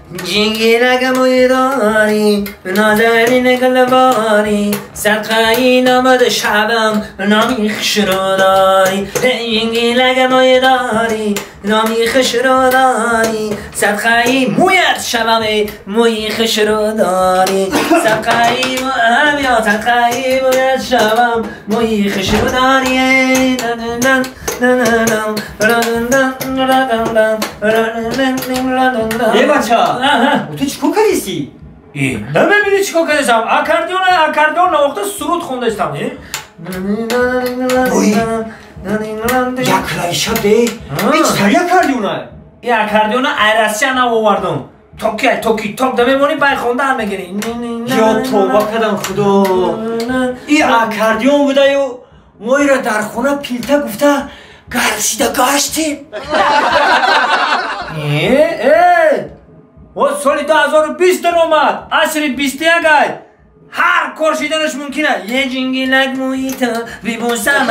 Ҷингилак мӯи дорӣ, нозанин гулборӣ, садқаи номад шабам, номи хушрӯ дорӣ. Ҷингилак мӯи дорӣ, номи хушрӯ дорӣ, садқаи мӯят шавам, мӯи хушрӯ дорӣ, садқаи ё садқаи мӯят шавам, мӯи хушрӯ дорӣ. Э, бача, ту чӣ кор кардисти? Намебинӣ, чӣ кор кардистам? Аккордеон навохта, суруд хондаистам. Як клавиша де ҳеч тария карди уна? И аккордеона ай Россия навовардам. Токи токи ток да мемонӣ, бай хондаам мегирӣ. Ё, тоба кардам, худо, и аккордеон будаю мо ира дар хона пилта гуфта гарм шида гаштем. Э, о, соли 2020 даромад, асри 21 ай, ҳар кор шиданаш мумкин аст. Е, ҷингилак мӯита бибусам.